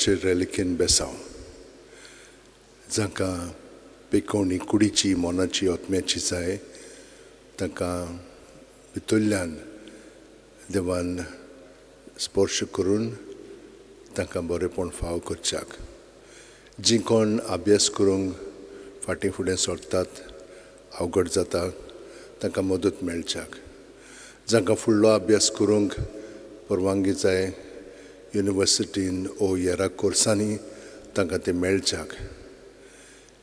तांचे रेलिकेन बेसांव. जांकां पेकोवणी कुडीची, मनाची, आत्म्याची जाय तांकां भितरल्यान देवान स्पर्श करून तांकां बरेंपण फाव करच्याक. जीं कोण अभ्यास करूंक फाटीं फुडें सरतात, अवघड जाता, तांकां मदत मेळच्याक. जांकां फुडलो अभ्यास करूंक परवानगी जाय युनिवर्सिटीन ओ हेरा कोर्सांनी तांकां तें मेळच्याक.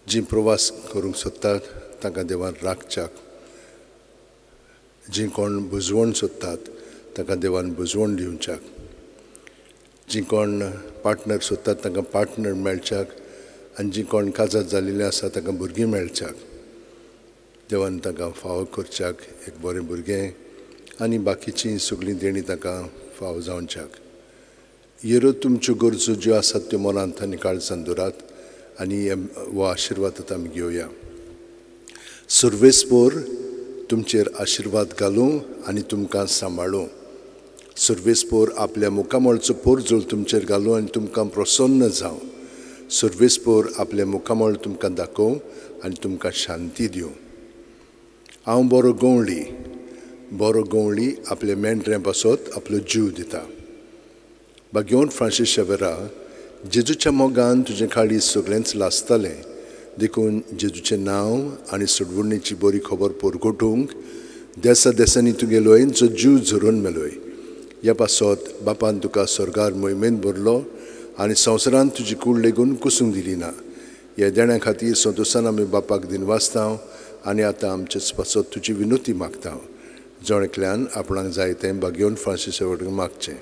जीं प्रवास करूंक सोदतात तांकां देवान राखच्याक. जीं कोण बुजवण सोदतात तांकां देवान बुजवण दिवच्याक. जीं कोण पार्टनर सोदतात तांकां पार्टनर मेळच्याक आनी जीं कोण काजार जाल्लीं आसा तांकां भुरगीं मेळच्याक. देवान तांकां फावो करच्याक एक बरें भुरगें आनी बाकीचीं सगळीं देणीं तांकां फावो जावच्याक. येरो तुमच्यो गरजो ज्यो आसात त्यो मनांत आनी काळजान दवरात आनी हो आशिर्वाद आतां आमी घेवया. सर्वेस्पोर तुमचेर आशिर्वाद घालूं आनी तुमकां सांबाळूं. सर्वेस्पोर आपल्या मुखामळचो पोरजोळ तुमचेर घालूं आनी तुमकां प्रसन्न जावं. सर्वेस्पोर आपल्या मुखामळ तुमकां दाखोवं आनी तुमकां शांती दिवं. हांव बरो गवळी, बरो गवळी आपल्या मेंढऱ्यां पासत आपलो जीव दिता. भाग्यवंत फ्रांसीस शेवेरा, जेजूच्या मोगान तुजें काळीज सगळेंच लासतालें, देखून जेजूचें नांव आनी सोडवणीची बरी खबर परगटूंक देसा देसांनी तुगे लोयेंचो जीव झरोवन मेलोय. ह्या पासत बापान तुका स्वर्गार मोहिमेन भरलो आनी संवसारांत तुजी कूड लेगून कुसूंक दिली ना. ह्या देण्या खातीर संतोशान आमी बापाक दिनवासता आनी आतां आमचेच पासत तुजी विनोती मागता. जण एकल्यान आपणाक जाय तें भाग्यवंत फ्रांसीस कडेन मागचें.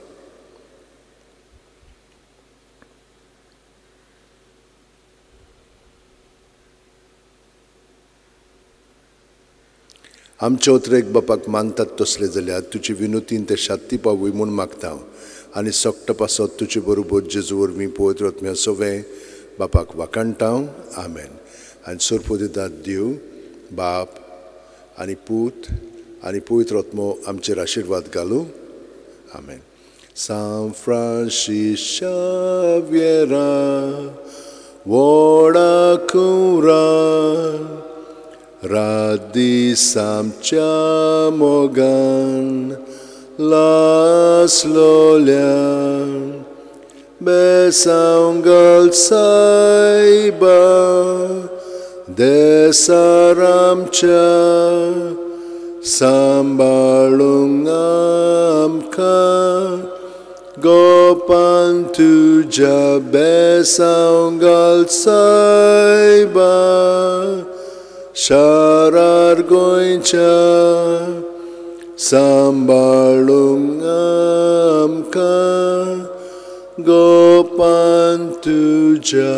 आमचे उतरेक बापाक मानतात तसले जाल्यार तुजी विनोतीन ते शांती पावूय म्हूण मागता आनी सगटा पासत तुजे बरोबर जेजू वरवीं पवित्र आत्म्या सवें बापाक वाखाणटा. आमेन. आनी सोरपोदितात देव बाप आनी पूत आनी पवित्र आत्मो आमचेर आशिर्वाद घालूं. आमेन. सांत फ्रांसीस शाव्येरा व्हडा कुंवरा, रात दीस आमच्या मोगान लासलोल्या, बेसांव घाल सायबा देसार आमच्या, सांबाळूंक आमकां गोपान तुज्या, बेसांव घाल सायबा शारार गोंयच्या, सांबाळूंक आमकां गोपान तुज्या.